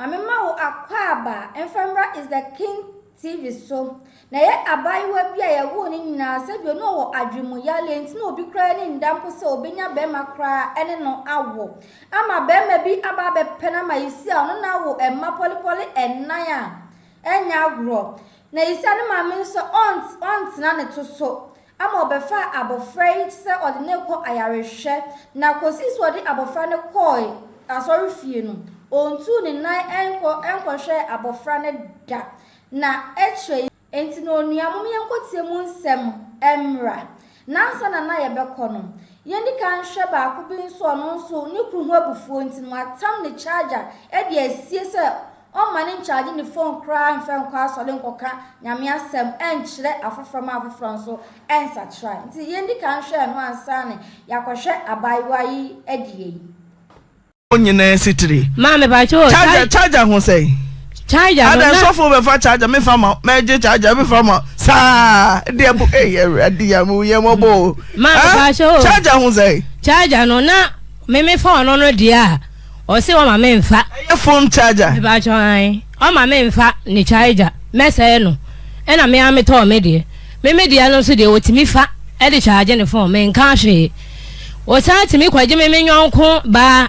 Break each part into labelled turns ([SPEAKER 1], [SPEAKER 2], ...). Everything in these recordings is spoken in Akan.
[SPEAKER 1] Ma me ma wo akwaaba mfa mmra Is the King TV so. Na ɛyɛ abaayewa bi a yɛwoo no nyinaa sɛdeɛ na ɔwɔ adwene mu yareɛ nti na obi koraa ani nda mpo sɛ ɔbɛnya barima koraa ne no awo. Ama barima bi aba abɛpɛ no ama Yisi a ɔno na awo mma pɔlepɔle nnan a ɛnyɛ agorɔ. Na Yisi a ne maame nso ɔntena ne to so ama ɔbɛfaa abɔfra yi sɛ ɔde no rekɔ ayarehwɛ, na kosii sɛ ɔde abɔfra no kɔɔ asɔrefie no, ɔntuu ne nan nkɔ nkɔhwɛɛ abɔfra no da. Na akyire yi. Enti no onua, mom yɛnkɔtie mu nsɛm mmra. Na ansa na na yɛbɛkɔ no, yɛndi kan nhwɛ baako bi nso a ɔno nso ne kunu ho abufuo nti no watam ne charger de asie sɛ Ɔmma no nkyagye ne fon koraa mfa nkɔ asɔre nkɔka Nyame asɛm nkyerɛ afoforɔ ma afoforɔ nso nsakyera. Nti yɛndi kan nhwɛ ɛno ansa ne yɛakɔhwɛ abaayewa yi adie yi.
[SPEAKER 2] Nyinaa sitire.
[SPEAKER 3] Maame pakyɛ o.
[SPEAKER 2] Charger charger ho sɛn.
[SPEAKER 3] Charger no
[SPEAKER 2] na. Adɛ sɔfo bɛfa charger me fa ma mɛgye charger me fa ma saa deɛ bo ɛyɛ awurade ya me yɛ mɔbɔ o.
[SPEAKER 3] Maame pakyɛ o.
[SPEAKER 2] Charger ho sɛn.
[SPEAKER 3] Charger no na me me fa ɔno no deɛ a. Ɔse ɔma me nfa.
[SPEAKER 2] Ɛyɛ phone charger.
[SPEAKER 3] Mepakyɛw ae ɔma me nfa ne charger mɛsɛe no ɛna me ara metɔɔ me deɛ me me deɛ no nso deɛ ɔtumi fa de charge ne phone menka hwee ɔsan tumi kɔgye me me nyɔnko baa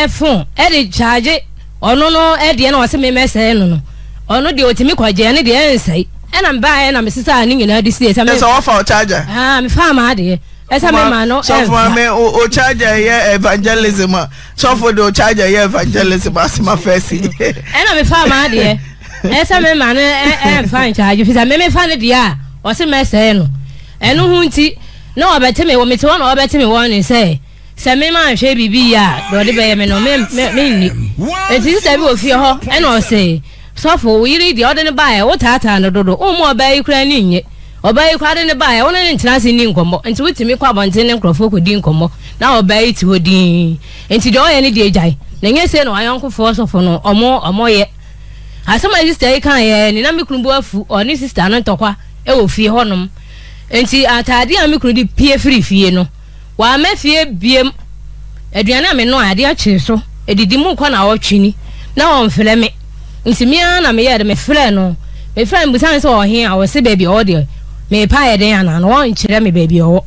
[SPEAKER 3] phone de charge ɔno no deɛ na ɔse me mɛsɛe no no ɔno deɛ ɔtumi kɔgye ɛno deɛ ɛnsɛe ɛna mebaeɛ na mesesaa ne nyinaa de sie sɛ me
[SPEAKER 2] sɛ wɔfa wo charger
[SPEAKER 3] ah mefaa m'adeɛ ɛsɛ me ma no
[SPEAKER 2] ɛnfa. Sɔfo maame o charger yɛ evangelism a sɔfo de o charger yɛ evangelism asoma fɛsi.
[SPEAKER 3] Ɛna me fa maa deɛ ɛsɛ me ma no ɛnfa nkyagye fi sɛ me me fa no deɛ a ɔse mɛsɛe no ɛno ho nti na ɔbɛte me wɔ me te hɔ na ɔbɛte me wɔ ne sɛ sɛ me ma nhwɛ biribi yie a deɛ ɔde bɛyɛ me no me me me nni nti sista bi wɔ fie hɔ ɛna ɔse Sɔfo, wo yere yi deɛ ɔde no baeɛ, wo taataa no dodo, womma ɔbaa yi koraa ani nnye. Ɔbaa yi koraa de no baeɛ, wo ne no ntena ase nni nkɔmmɔ, nti wotumi kɔ abɔnten ne nkurɔfoɔ kɔdi nkɔmmɔ na ɔbaa yi te hɔ dinn. Nti deɛ ɔyɛ no deɛ gyae, na ɛnyɛ sei na w'ayɔnkofoɔ sɔfo no ɔmo ɔmo yɛ. Asɛm a sista yi kaeɛ ni, na me kunu bo afu, ɔne sista no ntɔkwa wɔ fie hɔnom. Nti ataadeɛ a me kunu de pue firii fie no, Wamma fie biom. Aduane a menoa, adeɛ kyee so, ɛdidi mu kɔ naawɔtwe ni, na ɔmfrɛ me. Nti me ara na meyɛɛ dɛ, mefrɛɛ no. Mefrɛɛ no bisaa no sɛ ɔwɔ he a, ɔse baabi a ɔwɔ deɛ, merepa ayɛ dɛn anaa no, ɔnkyerɛ me baabi a ɔwɔ.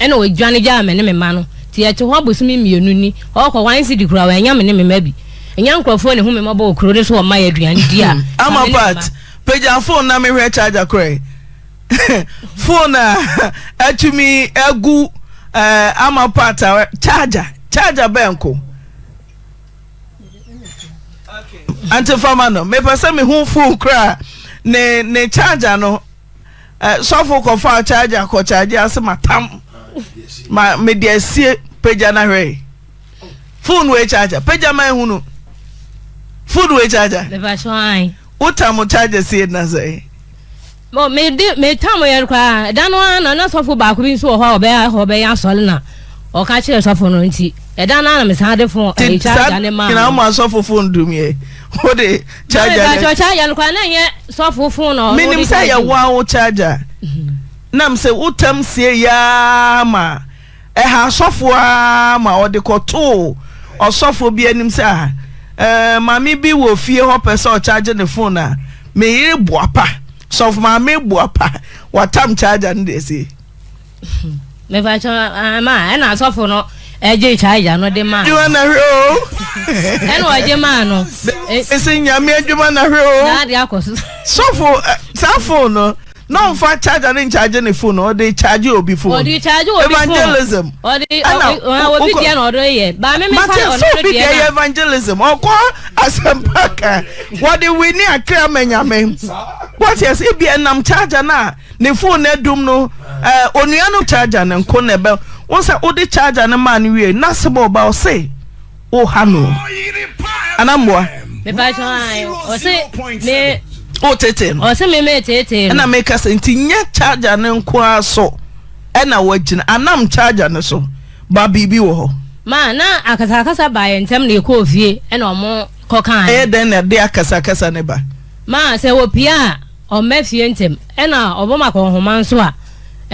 [SPEAKER 3] Ɛna ɔdwane gyaa me ne me mma no. Nti yɛte hɔ abosome mmienu ni, ɔɔkɔ one cedi koraa wannya me ne me mma bi. Ɛnyɛ nkorɔfoɔ na ɛhu me mmɔbɔ wɔ kuro no so wɔmma yɛ aduane di a, ka
[SPEAKER 2] Ama
[SPEAKER 3] me ne me
[SPEAKER 2] Pat,
[SPEAKER 3] mma.
[SPEAKER 2] pagya phone na mehwɛ charger korɛ. phone a atumi agu eh, ama part a charger charger bɛn ko ante fama no mepɛ sɛ mehu phone koraa ne ne charger no eh, sɔfo kɔfa charger kɔ charger ase matam ma mede asie pagya no ahwɛ phone wei charger pagya ma ehunu phone wei charger wotam charger sie na sɛ
[SPEAKER 3] Mo me de me tam yɛ koraa ɛda no ara na na sɔfo baako bi nso wɔ hɔ a ɔbɛyɛ hɔ bɛyɛ asɔre na ɔka kyerɛ sɔfo no nti ɛda no ara na mesan de fon ɛyi charger ne maa
[SPEAKER 2] no. Nyina asɔfo fon dum yɛ wo de charger
[SPEAKER 3] ne. Charger no koraa na nyɛ sɔfo fon na ɔno
[SPEAKER 2] de. Menim sɛ yɛ wo a wo charger nam sɛ wo tam sie yaa ma. Ɛha asɔfoɔ ara ma ɔde kɔtoo ɔsɔfoɔ bi anim sɛ, ah, eh, maame bi wɔ fie hɔ pɛ sɛ ɔkyagye ne fon a, me yere boapa, sɔfo maame boapa, watam charger no de asie.
[SPEAKER 3] Mepakyɛ ama ɛna asɔfo no ɛgye charger no de maa.
[SPEAKER 2] Adwuma na hwɛ o.
[SPEAKER 3] Ɛna ɔgye maa no.
[SPEAKER 2] Ɛsɛ nyame adwuma na hwɛ o.
[SPEAKER 3] Na ade akɔ so.
[SPEAKER 2] Sɔfo saa fon no. Na ɔnfa charger ne nkyagye ne phone ɔde charge obi phone.
[SPEAKER 3] Ɔde charge obi phone.
[SPEAKER 2] Evangelism.
[SPEAKER 3] Ɔde ɔde obi deɛ na ɔde yɛ. Ba me me fa ɔno
[SPEAKER 2] deɛ na. Obi deɛ yɛ evangelism ɔkɔ asɛmpa ka wɔde wini akra ma nyame. Wɔte ase ebi ɛnam charger na ne phone na adum no ɛɛ onua no charger ne nko na ɛbɛ wɔn sɛ ɔde charger ne maa no wie na sɛ ɔba ɔse. Wo ha no ana mmoa.
[SPEAKER 3] Mepakyɛ ae ɔse me.
[SPEAKER 2] Wo tete no.
[SPEAKER 3] Ɔse me me tete no.
[SPEAKER 2] Ɛna me kasa nti nyɛ charger no nko ara so ɛna wagyina anam charger no so ba biribi wɔ hɔ.
[SPEAKER 3] Ma na akasakasa baa yɛn ntɛm na yɛkɔɔ fie ɛna ɔmo kɔ kaa.
[SPEAKER 2] Ɛyɛ dɛn na ɛde akasakasa no ba?
[SPEAKER 3] Ma sɛ wɔpie a Ɔmma fie ntɛm. Ɛna ɔbɔ ma kɔ nhoma nso a,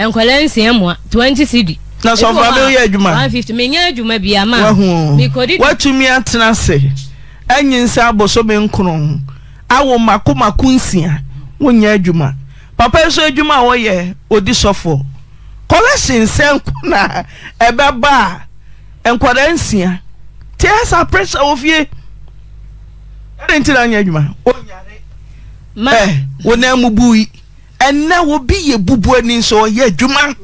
[SPEAKER 3] nkwadaa nsia mua, 20 cedi.
[SPEAKER 2] Na sɔfo ade woyɛ adwuma?
[SPEAKER 3] 150. Menyɛ adwuma bia ma.
[SPEAKER 2] Wahu o.
[SPEAKER 3] Mekɔdidi.
[SPEAKER 2] Watumi atena ase. Anyinsɛn abosome nkron, awo mako mako nsia, wonyɛ adwuma. Papa yi nso adwuma a ɔyɛ, ɔdi sɔfoɔ. Collection sɛn nko na ɛbɛba a nkwadaa nsia nti ɛyɛ saa pressure wɔ fie. Ɛdɛn nti na anyɛ adwuma? Onyare. Ɛ, wo nan mu bui. Ɛnnɛ obi yɛ bubuani nso ɔyɛ adwuma.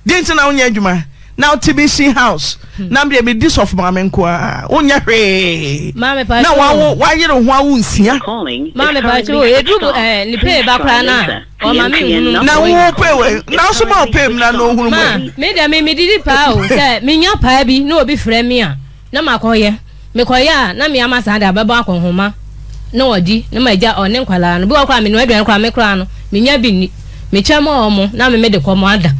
[SPEAKER 2] Deɛ nti na wonyɛ adwuma na wote mission house na deɛ medi sɔfo maame nko a wonyɛ hwee na wawo wayere ho awo nsia.
[SPEAKER 3] Maame pakyɛ o eduru bo ɛɛ ne pay ba koraa na ɔma me nhunu.
[SPEAKER 2] Na wo pay wɛ na nso ma wo pay mu na na ohunu mu.
[SPEAKER 3] Ma me deɛ me me didi paa o sɛ me nya paa bi na obi frɛ me a. Na makɔyɛ. Mekɔyɛ a, na me ama saa de abɛbɔ akɔnhoma na wɔadi, na magya ɔne nkwadaa no. Bi wɔ hɔ koraa a, menoa aduane koraa a, me koraa no, mennya bi nni. Mekyɛ ma wɔn na me mede kɔm ada.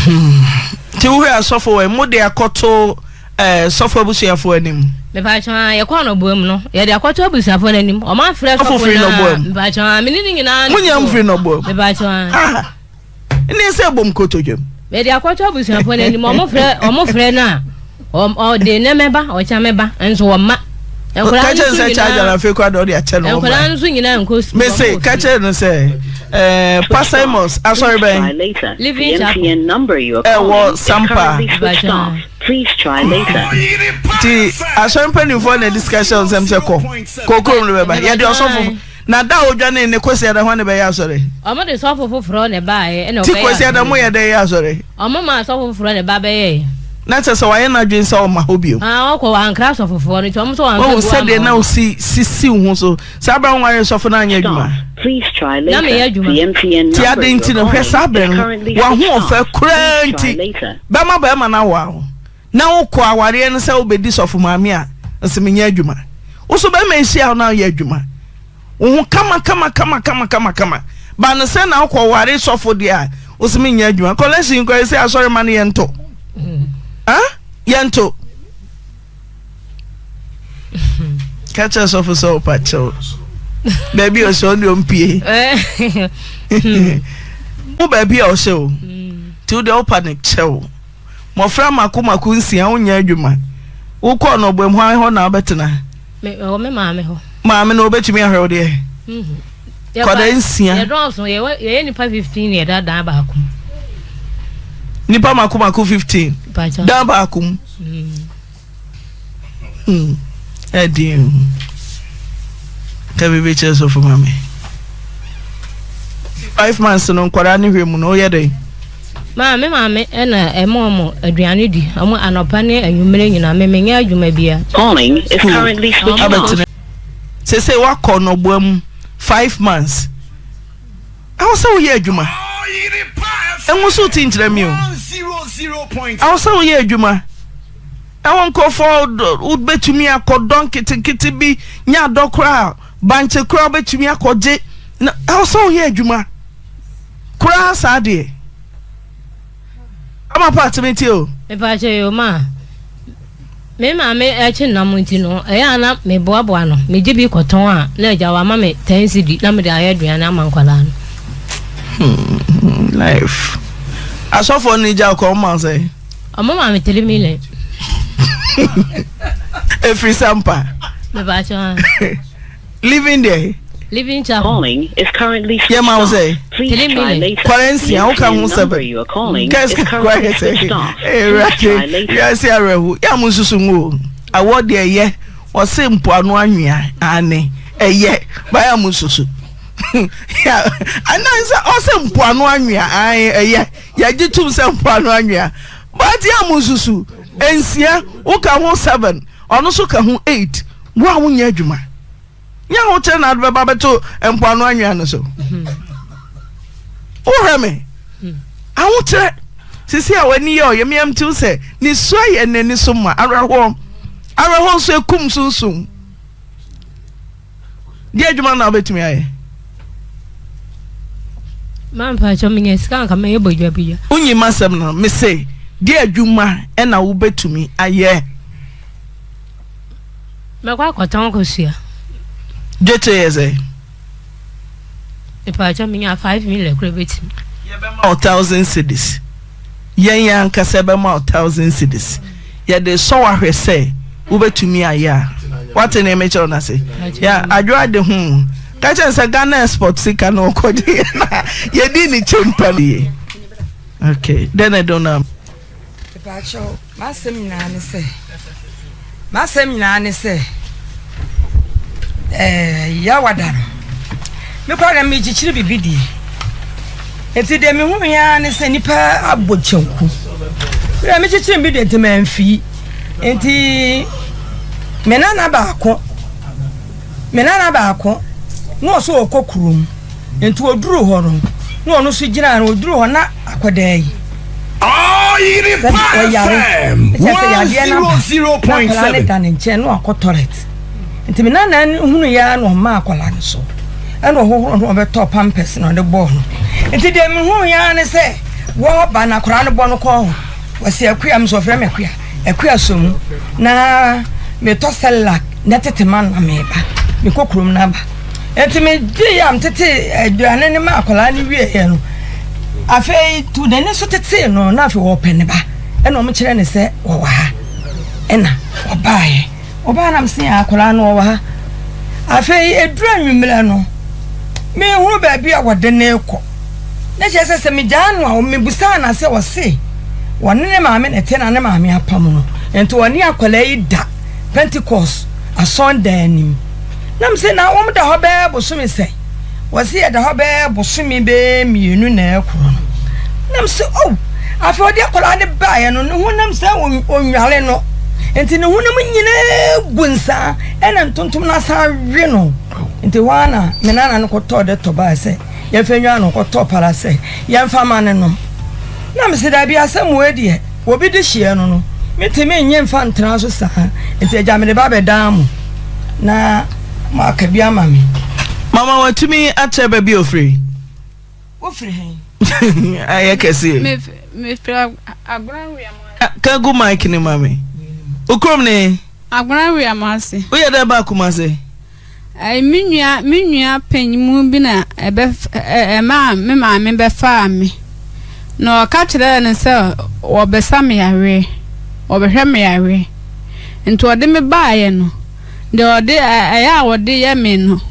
[SPEAKER 2] Hmm. Nti wohwɛ asɔfo wɔ mo de akɔto eh, sɔfo abusuafoɔ anim.
[SPEAKER 3] Mepakyɛ a yɛkɔɔ nɔboa mu no yɛde akɔto abusuafoɔ no anim. Wɔn afrɛ sɔfo
[SPEAKER 2] na
[SPEAKER 3] mepakyɛ a mene ne nyinaa.
[SPEAKER 2] Mo nyinaa mo firi nɔboa mu.
[SPEAKER 3] Mepakyɛ a.
[SPEAKER 2] Ah. Ne sɛ bom kotodwam.
[SPEAKER 3] Mede akɔto abusuafoɔ no anim, wɔfrɛ wɔfrɛ no a, ɔde nnɛ mɛba, ɔkyena mɛba, nso wɔmma.
[SPEAKER 2] Nkwadaa no nso nyinaa afei kora de ɔde akyɛ no
[SPEAKER 3] nkwadaa no nso nyinaa nkɔ sukuu.
[SPEAKER 2] Mese ka kyerɛ no sɛ ɛɛ Pastor asɔre bɛn.
[SPEAKER 3] Living Chapel.
[SPEAKER 2] Ɛwɔ Sampa. Ti asɔre mpanimfoɔ na discussion nsɛm sɛ kɔ kɔ kurom no bɛba yɛde ɔsɔfo. Na da a odwanee ne Kwasiada hwan na ɛbɛyɛ asɔre?
[SPEAKER 3] Ɔmo de sɔfo foforɔ na ɛbaeɛ ɛna
[SPEAKER 2] Ti
[SPEAKER 3] ɔbɛyɛ
[SPEAKER 2] Kwasiada
[SPEAKER 3] asɔre.
[SPEAKER 2] mo yɛ dɛn yɛ asɔre?
[SPEAKER 3] Ɔmo maa sɔfo foforɔ na ɛba bɛyɛɛ.
[SPEAKER 2] Na kyerɛ sɛ wayɛ n'adwene sɛ ɔmma hɔ bio.
[SPEAKER 3] Ah ɔkɔ wankra asɔfofoɔ no nti ɔmo nso
[SPEAKER 2] Wahu
[SPEAKER 3] wɔamfa bu
[SPEAKER 2] sɛdeɛ
[SPEAKER 3] amma
[SPEAKER 2] na
[SPEAKER 3] wɔn.
[SPEAKER 2] wosi sisi wo ho so. Saa berɛ a wonwaree sɔfo no anyɛ adwuma.
[SPEAKER 3] Na meyɛ adwuma.
[SPEAKER 2] Ti adɛn nti no hwɛ saa berɛ no w'ahoɔfɛ koraa nti bɛma barima no awoa wo. Na wo kɔ awareɛ no sɛ wo bɛdi sɔfo maame a nse menyɛ adwuma wo so bɛma ɛhyia wo na woyɛ adwuma wo ho kama kama kama kama kama kama ba no sɛ na wokɔ ware sɔfo deɛ a wo se menyɛ adwuma kɔlɛsin kɔ ɛsɛ asɔre ma no yɛnto ah yɛnto ka kyerɛ sɔfo sɛ ɔpa kyɛw baabi a ɔhyɛ ɔne ɔmpie wo baabi a ɔhyɛ o nti wo deɛ wopa ne kyɛw Mmɔfra mako mako nsia wonyɛ adwuma. Wokɔɔ no ɔbɔam hwan hɔ na wobɛtena?
[SPEAKER 3] Me wɔ me maame hɔ.
[SPEAKER 2] Maame no obetumi ahwɛ wo deɛ?
[SPEAKER 3] Mhm.
[SPEAKER 2] Kɔda nsia.
[SPEAKER 3] Yɛdɔɔso yɛwɔ yɛyɛ nipa 15 na yɛda dan baako mu.
[SPEAKER 2] Nipa mako mako 15. Dan baako mu.
[SPEAKER 3] Mm.
[SPEAKER 2] Hmm, ɛden o. Ka biribi kyerɛ sɔfo ma me. Five months no nkwadaa ne hwɛ mu no woyɛ dɛn?
[SPEAKER 3] Maa me maame ɛna ɛma ɔmo aduane di ɔmo anɔpa ne anwummere nyinaa me menyɛ adwuma bia.
[SPEAKER 4] Calling is currently switched off.
[SPEAKER 2] Sese wakɔ nɔboa mu 5 months. Ɛwɔ sɛ woyɛ adwuma. Ɛho so ti nkyerɛ mi o. Ɛwɔ sɛ woyɛ adwuma. Ɛwɔ nkurɔfoɔ wobɛtumi akɔdɔ nketenkete bi nyɛ adɔ koraa bankye koraa wobɛtumi akɔgye na ɛwɔ sɛ woyɛ adwuma koraa saa deɛ. Ama paati mi tie o.
[SPEAKER 3] Mepaakyɛ yoo ma me maame ɛkye nam nti no ɛyɛ a na meboaboa no megye bi kɔtɔn a na agya wama me 10 cedi na mede ayɛ aduane ama nkwadaa no.
[SPEAKER 2] Life. Asɔfoɔ no gya kɔ ɔmo sɛ.
[SPEAKER 3] Ɔmo ma me 3 million.
[SPEAKER 2] Efiri Sampa.
[SPEAKER 3] Mepaakyɛ ha.
[SPEAKER 2] Living there.
[SPEAKER 3] Living chapel.
[SPEAKER 4] Calling is currently switched
[SPEAKER 2] Yɛ ma wo
[SPEAKER 4] off.
[SPEAKER 2] sɛ.
[SPEAKER 4] Please
[SPEAKER 3] 3
[SPEAKER 4] try
[SPEAKER 3] million.
[SPEAKER 4] later.
[SPEAKER 2] Kwara
[SPEAKER 4] The
[SPEAKER 2] nsia woka
[SPEAKER 4] MTN
[SPEAKER 2] ho
[SPEAKER 4] number
[SPEAKER 2] seven.
[SPEAKER 4] you are calling
[SPEAKER 2] Kɛs
[SPEAKER 4] is
[SPEAKER 2] kwara
[SPEAKER 4] currently
[SPEAKER 2] sɛ.
[SPEAKER 4] switched off. Please
[SPEAKER 2] Ewurade
[SPEAKER 4] try later.
[SPEAKER 2] wiase awerɛho yɛ a mo nsusu ngo o. Awɔ deɛ ɛyɛ ɔse mpoano anwea ane ɛyɛ baya mo nsusu. Anan sɛ ɔse mpoano anwea ae ɛyɛ yɛgye tum sɛ mpoano anwea but yɛ a mo nsusu nsia woka ho seven ɔno nso ka ho eight wo a wonyɛ adwuma. Nyɛ ahokyerɛ na ade bɛba bɛto mpoano anwea no so. Wohwɛ me. Ahokyerɛ. Sisi a w'ani yɛ ɔyɛ meam tiw sɛ ne su ayɛ n'ani so ma awerɛhoɔ. Awerɛhoɔ nso ekum sunsum. Deɛ adwuma na wobɛtumi ayɛ.
[SPEAKER 3] Mampa kyɛ menya sika anka mɛyɛ bodwabodwa.
[SPEAKER 2] Wonyi m'asɛm no mese deɛ adwuma na wobɛtumi ayɛ.
[SPEAKER 3] Mɛkɔ akɔtɔn kosua.
[SPEAKER 2] Dwetire yɛ sɛn?
[SPEAKER 3] Mepaakyɛw menya 5 million kora bɛtumi.
[SPEAKER 2] Yɛbɛma wo 1,000 cedis. Yɛn yɛn ankasa yɛbɛma wo 1,000 cedis. Yɛde sɔ wo ahwɛ sɛ. Wobɛtumi ayɛ a. Wate nea mekyerɛ wo no ase? Ya, adwo ade ho. Ka kyerɛ no sɛ Ghana export sika no ɔkɔgye yɛ na yɛdi ne kyɛmpa no yie. Okay, dɛn na ɛde wo nam?
[SPEAKER 5] Mepaakyɛw, m'asɛm nyinaa ne sɛ, m'asɛm nyinaa ne sɛ, ɛɛ Yawada no, me koraa na mekyekyere biribi die. Enti deɛ mehu yɛ ara ne sɛ nnipa abɔ kyanku. Berɛ a mekyekyere bi deɛ nti mamfii. Enti me nana baako, me nana baako, na ɔso ɔkɔ kurom. Enti ɔduruu hɔ no, na ɔno nso gyinaa no, ɔduruu hɔ na akwadaa yi. Sɛbi ɔyare, kyerɛ sɛ yadeɛ no aba, na akwadaa no da ne nkyɛn na wakɔ toilet. Nti me nana no hunu yɛ ara na ɔmaa akwadaa no so, ɛna ɔhohoro no ɔbɛtɔɔ pampers na ɔde bɔɔ no. Nti deɛ mehunu yɛ ara ne sɛ wɔreba na akwadaa no bɔ no kɔn ho. Wɔsi Akua, me nso wɔfrɛ me Akua. Akua sɔ mu na metɔ Cerelac na tete ma na meba. Mekɔ kurom na aba. Nti megye yɛ a metete aduane no ma akwadaa no wieɛ no, afei to n'ani so tetee no na afei wɔpɛ ne ba. Ɛna wɔn kyerɛ ne sɛ wɔwɔ ha. Ɛna ɔbaeɛ. Ɔbaa na mese akwadaa no ɔwɔ ha. Afei ɛduru anwummerɛ no, mehunu baabi a wɔde no rekɔ. Na kyerɛ sɛ sɛ megyaa no a, mebusaa no sɛ ɔse wɔne ne maame na ɛte na ne maame apam no. Nti wɔne akwadaa yi da Pentecost asɔndan anim. Na mese na wɔn da hɔ bɛyɛ bosome sɛn? Wɔse yɛda hɔ bɛyɛ bosome bɛyɛ mmienu na ɛkorɔ no. Na mese oh, afei ɔde akwadaa no baeɛ no, ne honam sɛ ɔnwale no. Nti ne honam nyinaa gu nsaa, ɛna ntontom no asan we no. Nti hɔ ara na me nana no kɔtɔɔ dɛ tɔ baeɛ sɛ yɛmfa nwa no, kɔtɔɔ para sɛ yɛmfa ma no nom. Na mese daabi asɛm wei deɛ obi de hyeɛ no no, mentumi nye mfa ntena so saa. Nti agya mede ba bɛdaa mo na moaka bi ama me.
[SPEAKER 2] Mama watumi akyerɛ baabi a ofiri?
[SPEAKER 5] Wofiri he?
[SPEAKER 2] Ayɛ kɛseɛ.
[SPEAKER 6] Mefiri Agona Wiam.
[SPEAKER 2] Ka gu mic no ma me. Wo kurom ne?
[SPEAKER 6] Agona Wiam ase.
[SPEAKER 2] Woyɛ dɛ baa Kumase?
[SPEAKER 6] Ɛɛ, me nua, me nua panyin bi na ɛbɛ ɛmaa me maame bɛfaa me. Na ɔka kyerɛɛ no sɛ wɔbɛsa me yareɛ, wɔbɛhwɛ me yareɛ. Nti ɔde me baeɛ no, deɛ ɔde ɛyɛ a ɔde yɛ me no,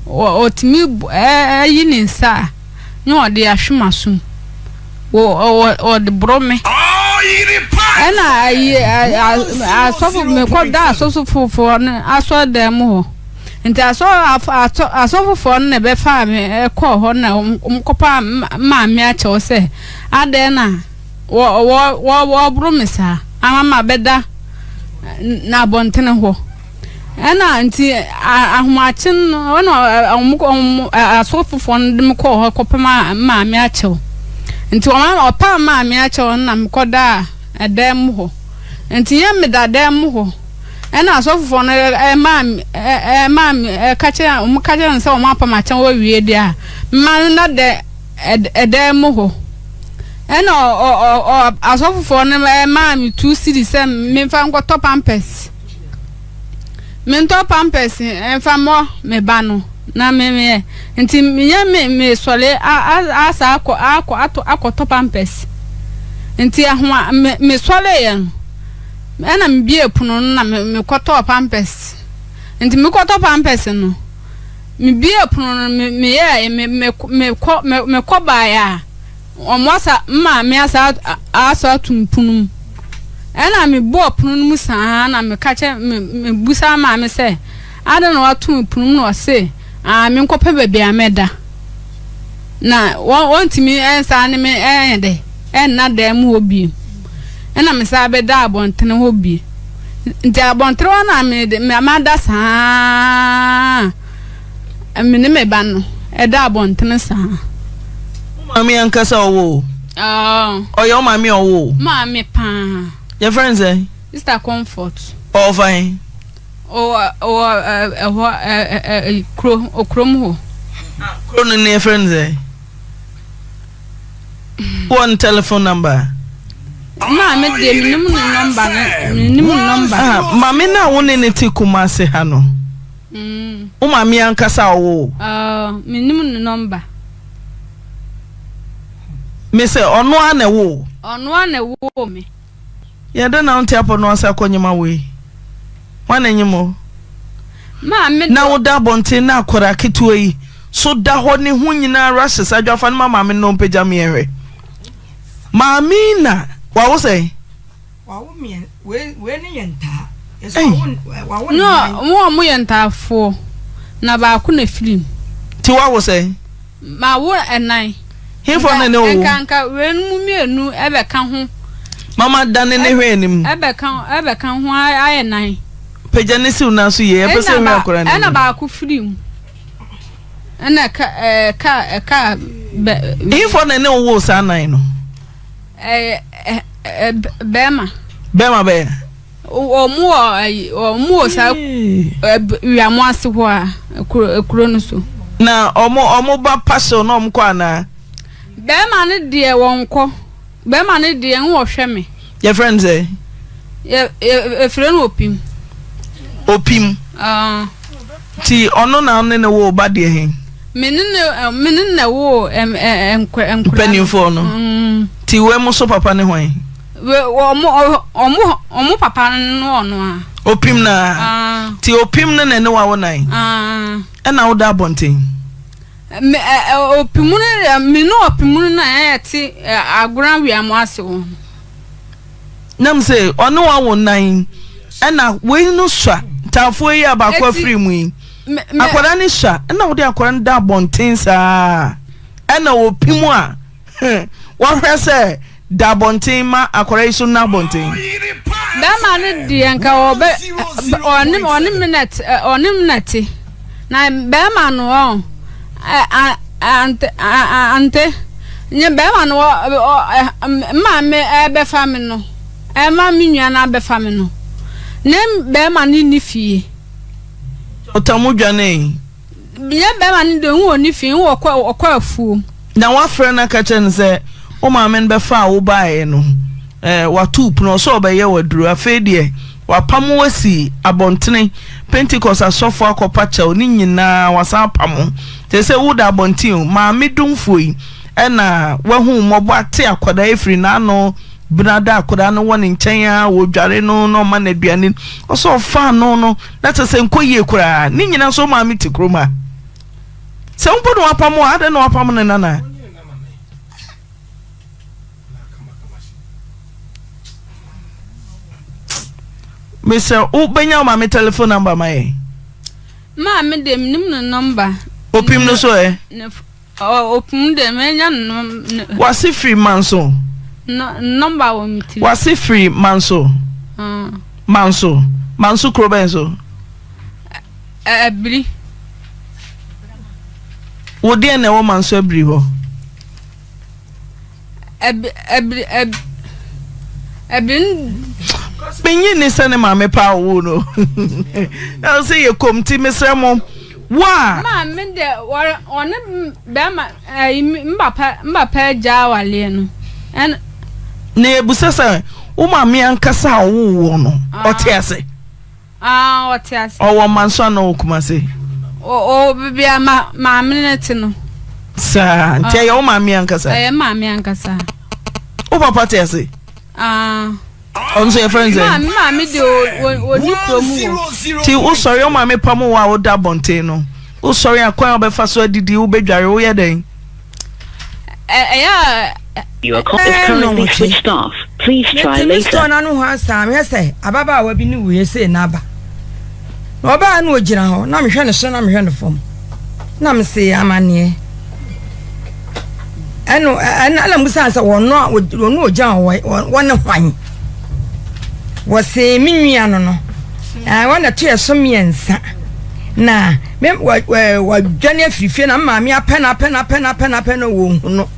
[SPEAKER 6] ɔtumi yi ne nsa a, na ɔde ahwe m'asom. Wɔ wɔ wɔde boro me. Ɛna ayi asɔfo mekɔ da asɔfofoɔ no asɔredan mu hɔ. Nti asɔ asɔ asɔfofoɔ no na ɛbɛfaa me ɛkɔɔ hɔ na wɔkɔpaa maame akyɛw sɛ adɛn na wɔ wɔ wɔ wɔboro me saa ama mabɛda na abɔntene hɔ. Ɛna nti ahomakye no ɛna wɔn wɔn asɔfofoɔ no de me kɔɔ hɔ kɔpem a maame akyɛw nti wɔn ɔpam maame akyɛw no na mekɔdaa ɛdan mu hɔ nti yɛ meda dan mu hɔ ɛna asɔfofoɔ no ɛmaa ɛmaa ɛka kyerɛ wɔn ka kyerɛ no sɛ wɔn apam akyɛw awie deɛ a mma no na dɛ ɛdan mu hɔ ɛna ɔ ɔ ɔ asɔfofoɔ no ɛmaa me two cedis sɛ memfa nkɔtɔ pampers. Mentɔ pampers mfa mmɔ me ba no na me meyɛ nti meyɛ me mesɔre asa akɔ akɔ atɔ akɔtɔ pampers nti ahoa me mesɔre yɛ no ɛna mebie pono no na me mekɔtɔɔ pampers nti mekɔtɔ pampers no mebie pono no me meyɛ me me mekɔ mekɔ baeɛ a. Wɔasa me maame asa asɔ ato me pono mu. Ɛnna mebɔɔ pono no mu saa na meka kyerɛ me mebusaa maame sɛ, adɛn na wato me pono mu na ɔse aa menkɔpɛ baabi a mɛda. Na wɔntumi nsan ne me ɛnyɛ dɛ ɛnna dan mu hɔ bio. Ɛnna mesan bɛdaa abɔntene hɔ bio. Nti abɔntene hɔ na mede mada saa. Me ne me ba no da abɔntene saa.
[SPEAKER 2] Wo maame ankasa ɔwɔ o? Ɔyɛ wo maame ɔwɔ o?
[SPEAKER 6] Maame paa.
[SPEAKER 2] Yɛfrɛ no sɛn?
[SPEAKER 6] Sister Comfort.
[SPEAKER 2] Ɔwɔ fa he?
[SPEAKER 6] Ɔwɔ ɛhɔ kuro okurom hɔ.
[SPEAKER 2] Kuro no ne yɛfrɛ no sɛn? Wɔ ne telephone number?
[SPEAKER 6] Maame deɛ menim ne nɔmba no menim ne nɔmba.
[SPEAKER 2] Ah, maame no a wo ne ne te Kumase ha no. Wo maame ankasa a ɔwoo wo?
[SPEAKER 6] Oh, mennim ne nɔmba.
[SPEAKER 2] Me sɛ ɔno ara na ɛwoo wo?
[SPEAKER 6] Ɔno ara na ɛwoo me.
[SPEAKER 2] Yɛ dɛn na wonte apɔ no ase akɔ nyema wei? Hwan na nyem wo?
[SPEAKER 6] Maame
[SPEAKER 2] Na woda abɔnten na akwadaa ketewa yi so da hɔ ne ho nyinaa rashes adwa fa no ma maame no na ɔmpagya me yɛnhwɛ. Maame yi na wawo sɛn?
[SPEAKER 5] Wawo mmiɛn wei wei ne yɛ ntaa.
[SPEAKER 2] Ei.
[SPEAKER 5] Wawo
[SPEAKER 6] No, wɔn a wɔyɛ ntaafoɔ na baako na efiri mu.
[SPEAKER 2] Ti wawo sɛn?
[SPEAKER 6] Mawo ɛnan.
[SPEAKER 2] Hefo na ne wo?
[SPEAKER 6] Nka nka wei no mu mmienu ɛbɛka ho.
[SPEAKER 2] Mama dane ne hwɛ anim.
[SPEAKER 6] Ɛbɛka ɛbɛka ho ayɛ nan.
[SPEAKER 2] Pagya ne siw nan so yie ɛpɛ sɛ hwɛ akora no.
[SPEAKER 6] Ɛna baako firi mu. Ɛna ɛka ɛka ɛka bɛ.
[SPEAKER 2] Hefo na ne wo saa nan no?
[SPEAKER 6] Ɛyɛ ɛ bɛrima.
[SPEAKER 2] Bɛrima bɛyɛ.
[SPEAKER 6] Wɔn wɔ ɛyi wɔn wɔ saa wiamo ase hɔ a kuro kuro no so.
[SPEAKER 2] Na wɔn wɔn ba pahyɛw na wɔn kɔ anaa.
[SPEAKER 6] Bɛrima no deɛ wɔn kɔ bɛrima no deɛ n wɔhwɛ me.
[SPEAKER 2] Yɛfrɛ no sɛ.
[SPEAKER 6] Yɛ yɛ efrɛ no opim.
[SPEAKER 2] Opim.
[SPEAKER 6] Uh.
[SPEAKER 2] Ti ɔno na ɔne ne wo ba deɛ he.
[SPEAKER 6] Me ne ne me ne na wo ɛ ɛ nkura.
[SPEAKER 2] Mpanimfoɔ no.
[SPEAKER 6] Mm.
[SPEAKER 2] Ti wei mo so papa ne hwan.
[SPEAKER 6] We wɔn wɔn wɔn papa no ɔno a.
[SPEAKER 2] Opim na.
[SPEAKER 6] Ah.
[SPEAKER 2] Ti opim no na ne wa wo nan.
[SPEAKER 6] Ah.
[SPEAKER 2] Ɛna wo da abɔnten.
[SPEAKER 6] Me ɛ ɛ opim no deɛ me ne opim no na ɛyɛ te agorɔ awia mo ase wɔ.
[SPEAKER 2] Nam sɛ ɔne wa wo nan ɛna wei no sua ntaafoɔ yi a baako afiri mu yi akwadaa no sua ɛna wode akwadaa no da abɔnten saa ɛna opim a. Wɔhwɛ sɛ da abɔnten ma akwadaa yi so nna abɔnten.
[SPEAKER 6] Bɛrima no deɛ nka ɔbɛ ɔne ɔne me na te ɔne me na te na bɛrima no ɔn ante ante nye bɛrima no ɔ maame ɛbɛfa me no ɛma me nua no abɛfa me no ne bɛrima no nni fie.
[SPEAKER 2] Ɔtamu dwanee.
[SPEAKER 6] Yɛ bɛrima no deɛ ɔhu ɔni fi ɔkɔ ɔkɔ afuom.
[SPEAKER 2] Na wafrɛ no aka kyerɛ no sɛ wo maame no bɛfaa wo baeɛ no eh, wato wo pono ɔsɛ ɔbɛyɛ wo aduro afei deɛ wapam wo asi abɔntene Pentecost asɔfoɔ akɔpa kyɛw ne nyinaa wasan apam wo kyerɛ sɛ woda abɔnten o maame domfoɔ yi ɛna wahu wo mmɔbɔ ate akwadaa afiri n'ano benada akwadaa no wɔ ne nkyɛn a wɔdware no na ɔma no aduane ɔsɛ ɔfa ano no Na kyerɛ sɛ nkɔ yie koraa. Ne nyina nso wo maame te kurom ha. Sɛ wo mpo na wapam wo a, adɛn na wapam ne nana? Mesrɛ wo bɛnya wo maame telephone number ma yɛn.
[SPEAKER 6] Maame deɛ menim ne number.
[SPEAKER 2] Opim no so ɛ?
[SPEAKER 6] Opim deɛ menya no.
[SPEAKER 2] Wase firi Manso.
[SPEAKER 6] Number wɔ me tirim.
[SPEAKER 2] Wase firi Manso.
[SPEAKER 6] Ah.
[SPEAKER 2] Manso. Manso kuro bɛn so?
[SPEAKER 6] Abiri.
[SPEAKER 2] Wo deɛ na ɛwɔ Manso Abiri hɔ? Menyi ni sɛ ne maame paa ɔwoo no. Ɛwɔ sɛ yɛ kom nti mesrɛ mo wo a.
[SPEAKER 6] Maame deɛ ɔne bɛrima ɛyi mbapa mbapa agya awaleɛ no ɛna.
[SPEAKER 2] Na yɛbusa sɛ wo maame ankasa a ɔwoo woɔ no ɔte ase?
[SPEAKER 6] Ah, ɔte ase.
[SPEAKER 2] Ɔwɔ Manso anaa ɔwɔ Kumasi?
[SPEAKER 6] Ɔwɔ baabi a ma maame no te no.
[SPEAKER 2] Saa, nti ɛyɛ wo maame ankasa?
[SPEAKER 6] Ɛyɛ maame ankasa.
[SPEAKER 2] Wo papa te ase?
[SPEAKER 6] Ah.
[SPEAKER 2] Ɔno nso yɛfrɛ no sɛ?
[SPEAKER 6] Maame maame de ɔni kurom wɔ.
[SPEAKER 2] Ti wosɔre wo maame pam wo a woda abɔnten no, wosɔre a kwan a wobɛfa so adidi, wobɛdware, woyɛ dɛn?
[SPEAKER 6] Ɛyɛ a.
[SPEAKER 4] Your call is currently switched off. Please try
[SPEAKER 5] Mete me
[SPEAKER 4] later.
[SPEAKER 5] store no ano hɔ asa mehwɛ sɛ ababaawa bi ne wei sei na aba. Na ɔbaa na ɔgyina hɔ na mehwɛ ne soro na mehwɛ ne fam na mese amanneɛ. Ɛno ɛna ɛna musa sɛ wɔn a wɔn ɔgyina hɔ wɔn ne hwan. Wɔse me nua no no ɛɛ wɔn na ɛto yɛ so mmiɛnsa na me wɔ wɔ wɔdwane afiri fie na me maame apɛ no apɛ no apɛ no apɛ no apɛ no wɔnhu no.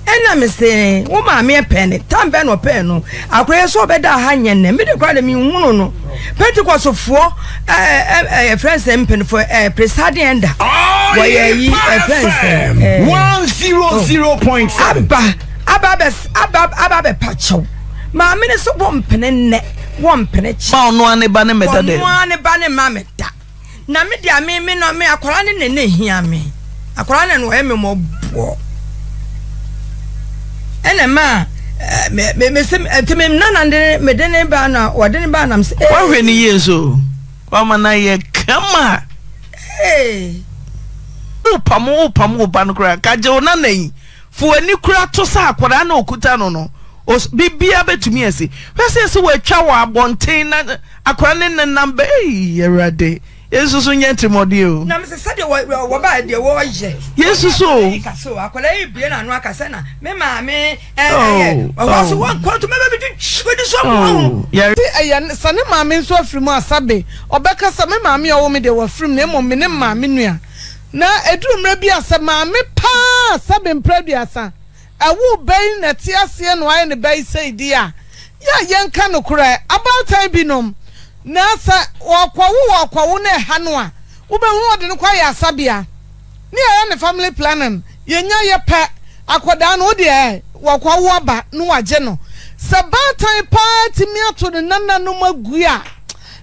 [SPEAKER 5] Ɛna me se, wo maame pɛ ne, tam bɛn na ɔpɛɛ no? Akora yi sɛ ɔbɛda ha nyɛ nnɛ, me de koraa de menhunu no. Pentecostefoɔ ɛɛ ɛɛ yɛfrɛ sɛ mpanimfoɔ ɛɛ presiding elder, wɔyɛ yi ɛfrɛ sɛ ɛɛ aba aba abɛ aba aba abɛpa kyɛw. Maame no so wɔmpene nnɛ, wɔmpene kyɛ.
[SPEAKER 2] Ma ɔno ara ne ba ne mmɛda dɛm.
[SPEAKER 5] Ɔno ara ne ba ne mma mmɛda. Na me deɛ me me no me akwadaa no na na ehia me akwadaa no na ɔyɛ me mɔboɔ ɛna ma me me me se nti me nana de me de ne ba na ɔde ne ba nam se.
[SPEAKER 2] Wahwɛ ne yie nso. Wama no ayɛ kama.
[SPEAKER 5] Hey.
[SPEAKER 2] Wopamo wopamo wo ba no koraa ka gye wo nana yi. Fo w'ani koraa to sɛ akwadaa na okuta no no. Biribiara bɛtumi asi. Hwɛ sɛ sɛ wɔatwa wɔ abɔnten na akwadaa ne nenam bɛ ei Awurade. Yɛnsusu nyɛ atirimuɔden o.
[SPEAKER 5] Na mese sɛdeɛ wɔ wɔ wɔbaeɛ deɛ wɔyɛ.
[SPEAKER 2] Yɛnsusu o.
[SPEAKER 5] Akwadaa yi kasa o, akwadaa yi bue n'ano aka sɛ na me maame ɛ ɛyɛ ɔhɔ so wɔn kɔn to mɛbɛ bi twitwi di so ɔmo ɔho.
[SPEAKER 2] Yɛre.
[SPEAKER 7] Se ɛyɛ sɛ ne maame nso afiri mu a sɛbe ɔbɛka sɛ me maame a ɔwoo me deɛ wafiri mu na mmom me ne maame nua. Na ɛduru mmerɛ bi a sɛ maame paa sɛbe mprɛ aduasa Ɛwo bɛn na ɛte aseɛ na wayɛ ne ba yi sei deɛ a, yɛ a yɛnka nokorɛ. Abaatan binom, na sɛ wɔkɔwo wɔkɔwo na ɛha no a, wobɛhunu wɔde no kɔ ayaresabea ne yɛyɛ no family planning, yɛnya yɛ pɛ akwadaa no, wo deɛ wɔkɔwo aba na wagye no. Sɛ baatan paa tumi ato ne nananom agu a,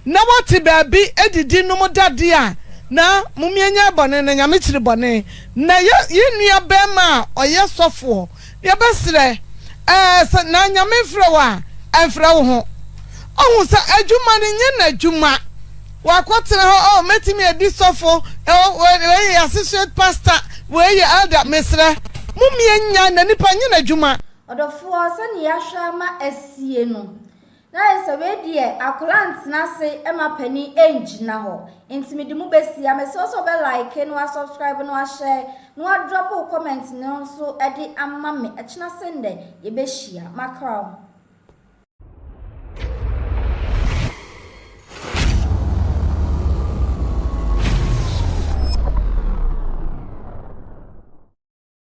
[SPEAKER 7] na wɔte baabi didi nom dadeɛ a, na momeɛnyɛ bɔne na Nyame kyiri bɔne. Na yɛ yɛn nua bɛɛma a ɔyɛ sɔfoɔ, yɛbɛsrɛ, ɛɛ, sɛ, na Nyame mfrɛ wo a, ɛmfrɛ wo ho. Ɔhu sɛ adwuma no nyɛ n'adwuma. Wakɔtena hɔ, oh, mɛtumi adi sɔfo, oh, wei yɛ associate pastor, wei yɛ elder, mesrɛ, momie nya na nipa nyɛ n'adwuma.
[SPEAKER 1] Ɔdɔfoɔ, sɛdeɛ yɛahwɛ ama asie no, Na ayɛ sɛ wei deɛ akwadaa ntena ase ma panin ngyina hɔ nti mede mo bɛsia mesrɛ wo sɛ wobɛ like na wa subscribe na wa share na wa drop wo comment no nso de ama me ɛkyena sendɛ yɛbɛhyia makra wo.